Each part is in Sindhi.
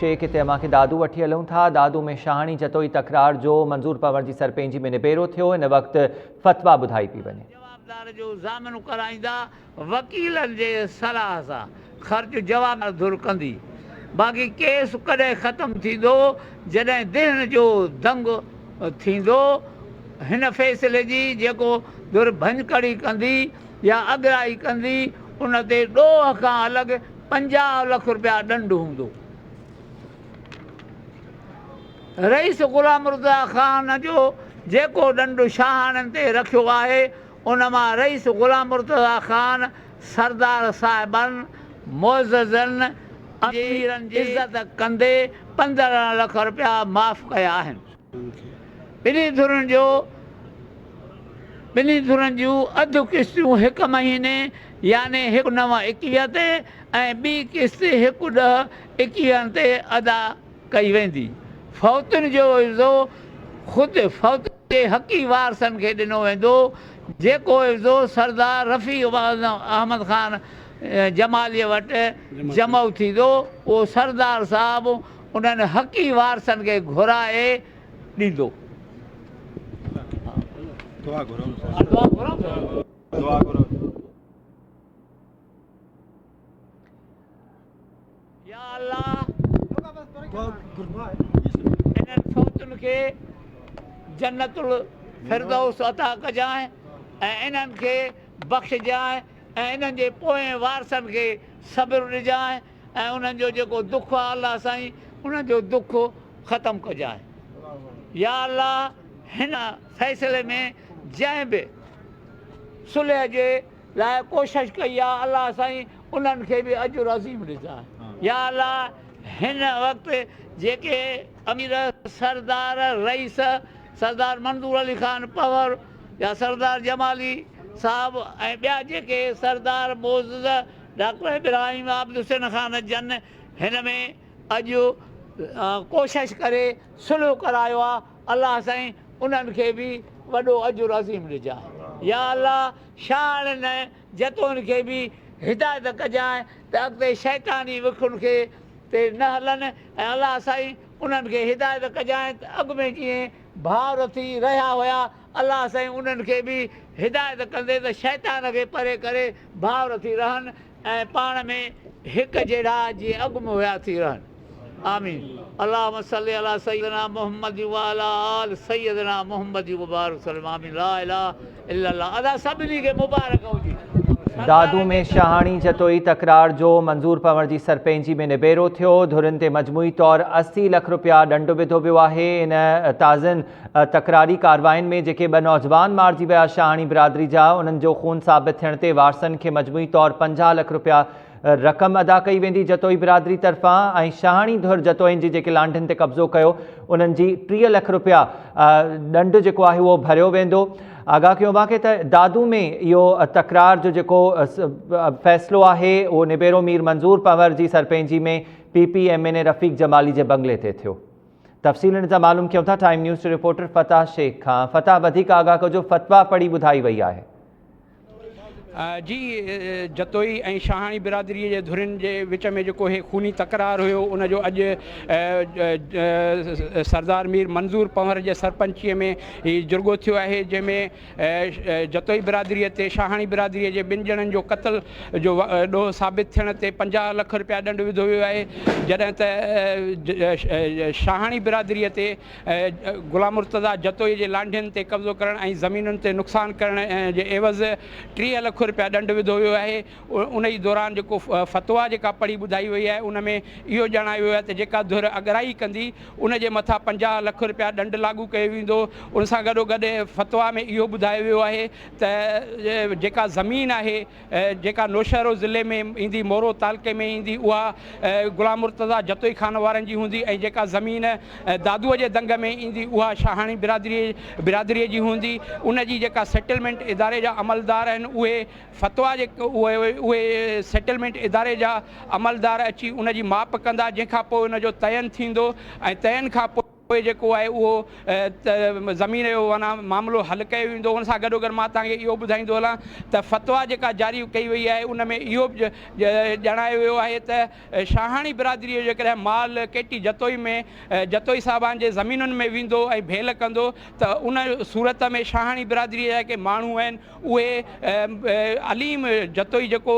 شيخ هتي اوهان کي دادو وٺي هلون ٿا، دادو ۾ شاهاڻي جتوئي تڪرار جو منظور پنهور جي سرپنچي ۾ نبيرو ٿيو، هن وقت فتويٰ ٻڌائي پئي وڃي. جوابدار جو ضامن ڪرائيندا، وڪيلن جي صلاح سان خرچ جوابدار ڌر ڪندي، باقي ڪيس ڪڏهن ختم ٿيندو جڏهن دهن جو دنگ ٿيندو، هن فيصلي جي جيڪو ڌر ڀڃڪڙي ڪندي يا اڳرائي ڪندي ان تي ڏوهه کان الڳ 50 لک رپيا ڏنڊ هوندو. رئيس غلام مرتضيٰ خان جو جيڪو ڏنڊ شاهاڻين تي رکيو آهي، ان مان رئيس غلام مرتضيٰ خان سردار صاحبن، معززن، اميرن جي عزت ڪندي 15 لک رپيا معاف ڪيا آهن. ٻنهي ڌرين جو ٻنهي ڌرين جون اڌ قسطيون هڪ مهيني يعني هڪ نو ايڪويهه تي ۽ ٻي قسط هڪ ڏهه ايڪويهن تي ادا ڪئي ويندي. فوتين جو عيوضو خود فوتين جي حقي وارثن کي ڏنو ويندو، جيڪو عيوضو سردار رفيع احمد خان جماليء وٽ جمع ٿيندو، اهو سردار صاحب انهن حقي وارثن کي گهرائي ڏيندو. يا الله انهن فوتن کي جنت الفردوس عطا ڪجانء ۽ انهن کي بخشجانء ۽ انهن جي پوئين وارثن کي صبر ڏجانء ۽ انهن جو جيڪو دک آهي الله سائين انهن جو دک ختم ڪجانء. يا الله هن فيصلي ۾ جنهن به صلح جي لاء ڪوشش ڪئي آهي الله سائين انهن کي به اجر عظيم ڏجانء. يا الله هن وقت جيڪي امير، سردار، رئيس، سردار منظور علي خان پنهور يا سردار جمالي صاحب ۽ ٻيا جيڪي سردار معزز ڊاڪٽر ابراهيم عابد حسين خان جن هن ۾ اڄ ڪوشش ڪري صلح ڪرايو آ الله سائين انهن کي به وڏو اجر عظيم ڏجانء يا الله شاهاڻين ۽ جتوئين کي به هدايت ڪجانء ته اڳتي شيطاني وکن کي تي نه هلن ۽ الله سائين انهن کي هدايت ڪجانء ته اڳ ۾ جيئن ڀائر ٿي رهيا هيا الله سائين انهن کي به هدايت ڪندي ته شيطان کي پري ڪري ڀائر ٿي رهن ۽ پاڻ ۾ هڪ جهڙا جيئن اڳ ۾ هيا ٿي رهن. آمين اللهم صل علي سيدنا محمد وعلي آل سيدنا محمد وبارڪ وسلم آمين لا اله الا الله ادا سڀني کي مبارڪ هجي. دادو ۾ شاهاڻي جتوئي تڪرار جو منظور پنهور جي سرپئنچي ۾ نبيرو ٿيو، ڌرين تي مجموعي طور 80 لک رپيا ڏنڊ وڌو ويو آهي، ان تازين تڪراري ڪارروائين ۾ جيڪي ٻه نوجوان مارجي ويا شاهاڻي برادري جا انهن جو خون ثابت ٿيڻ تي وارثن کي مجموعي طور 50 لک رپيا رقم ادا ڪئي ويندي جتوئي برادري طرفان ۽ شاهاڻي ڌر جتوئين جي جيڪي لانڍين تي قبضو ڪيو انهن جي 30 لک رپيا ڏنڊ جيڪو آهي اهو ڀريو ويندو. آگاهه ڪيون اوهان کي ته دادو ۾ اهو تڪرار جو جيڪو فيصلو آهي اهو نبيرو مير منظور پنهور جي سرپنچي ۾ P P M N A Rafiq Jamali جي بنگلي تي ٿيو. تفصيل ان جا معلوم ڪيون ٿا ٽائيم نيوز جي رپورٽر فتح شيخ کان. فتح وڌيڪ آگاهه ڪجو فتويٰ پڙهي ٻڌائي وئي آهي. جي جتوئي ۽ شاهاڻي برادري جي ڌرين جي وچ ۾ جيڪو هي خوني تڪرار هيو ان جو اڄ سردار مير منظور پنهور جي سرپنچي ۾ هي جرڳو ٿيو آهي جنهن ۾ جتوئي برادري تي شاهاڻي برادري جي ٻن ڄڻن جو قتل جو ڏوهه ثابت ٿيڻ تي 50 لک رپيا ڏنڊ وڌو ويو آهي جڏهن ته شاهاڻي برادري تي غلام مرتضيٰ جتوئي جي لانڍين تي قبضو ڪرڻ ۽ زمينن تي نقصان ڪرڻ جي عيوض 30 لک رپيا ڏنڊ وڌو ويو آهي انهي دوران جيڪو فتويٰ جيڪا پڙهي ٻڌائي وئي آهي ان ۾ اهو ڄاڻايو ويو آهي ته جيڪا ڌر اڳرائي ڪندي ان جي مٿان 50 لک رپيا ڏنڊ لاڳو ڪيو ويندو ان سان گڏوگڏ فتويٰ ۾ اهو ٻڌايو ويو آهي ته جيڪا زمين آهي جيڪا نوشهرو ضلعي ۾ ايندي مورو تعلقي ۾ ايندي اها غلام مرتضيٰ جتوئي خان وارن جي هوندي ۽ جيڪا زمين دادوء جي دنگ ۾ ايندي اها شاهاڻي برادري برادري جي هوندي ان جي جيڪا سيٽلمينٽ اداري جا عملدار آهن اهي فتويٰ جي اهي اهي سيٽلمينٽ اداري جا عملدار اچي ان جي ماپ ڪندا جنهن کان پوء ان جو تعين ٿيندو ۽ تعين کان پوء. پوء جيڪو آهي اهو زمين جو معنيٰ معاملو حل ڪيو ويندو. ان سان گڏوگڏ مان توهان کي اهو ٻڌائيندو هلان ته فتويٰ جيڪا جاري ڪئي وئي آهي ان ۾ اهو به ڄاڻايو ويو آهي ته شاهاڻي برادري جو جيڪڏهن مال ڪيٽي جتوئي ۾ جتوئي صاحبان جي زمينن ۾ ويندو ۽ ڀيل ڪندو ته ان صورت ۾ شاهاڻي برادري جا جيڪي ماڻهو آهن اهي عليم جتوئي جيڪو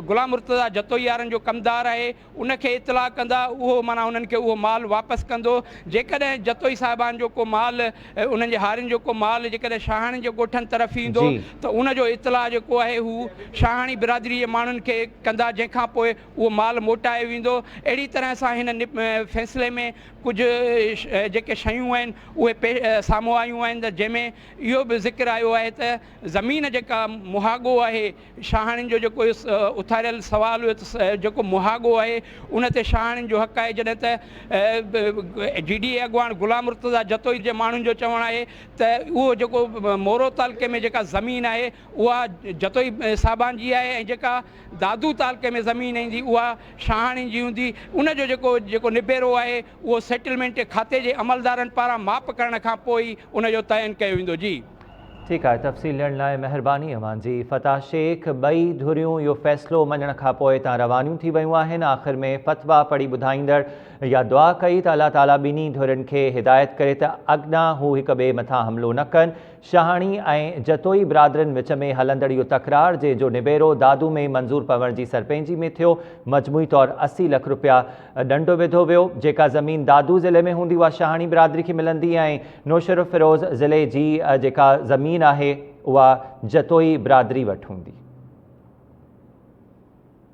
غلام مرتضيٰ جتوئي وارن جو ڪمدار آهي ان کي اطلاع ڪندا، اهو معنيٰ انهن کي اهو مال واپس ڪندو. جيڪڏهن جتوئي صاحبان جو ڪو مال، انهن جي هارين جو ڪو مال جيڪڏهن شاهاڻين جي ڳوٺن طرف ايندو ته ان جو اطلاع جيڪو آهي هو شاهاڻي برادري جي ماڻهن کي ڪندا، جنهن کان پوء اهو مال موٽايو ويندو. اهڙي طرح سان هن فيصلي ۾ ڪجهه جيڪي شيون آهن اهي سامهون آيون آهن ته جنهن ۾ اهو به ذڪر آيو آهي ته زمين جيڪا مهاڳو آهي، شاهاڻين جو جيڪو اٿاريل سوال هيو ته جيڪو مهاڳو آهي ان تي شاهاڻين جو حق آهي جڏهن ته جي ڊي اي اڳواڻ غلام مرتضيٰ جتوئي جي ماڻهن جو چوڻ آهي ته اهو جيڪو مورو تعلقي ۾ جيڪا زمين آهي اها جتوئي صاحبان جي آهي ۽ جيڪا دادو تعلقي ۾ زمين ايندي اها شاهاڻين جي هوندي ان جو جيڪو جيڪو نبيرو آهي اهو سيٽلمينٽ کاتي جي عملدارن پاران ماپ ڪرڻ کان پوء ئي ان جو تعين ڪيو ويندو جي. ٺيڪ آهي تفصيل ڏيڻ لاء مهرباني اوهان جي. فتح شيخ ٻئي ڌريون اهو فيصلو مڃڻ کان پوء اتان روانيون ٿي ويون آهن آخر ۾ فتويٰ پڙهي ٻڌائيندڙ اها دعا ڪئي ته الله تعالي ٻنهي ڌرين کي هدايت ڪري ته اڳڏان هو هڪ ٻئي مٿان حملو نه ڪن شاهاڻي ۽ جتوئي برادرين وچ ۾ هلندڙ اهو تڪرار جنهن جو نبيرو دادو ۾ منظور پنهور جي سرپنچي ۾ ٿيو مجموعي طور 80 لک رپيا ڏنڊ وڌو ويو، جيڪا زمين دادو ضلعي ۾ هوندي اها شاهاڻي برادري کي ملندي ۽ نوشهروفيروز ضلعي جي جيڪا زمين آهي اها جتوئي برادري وٽ هوندي.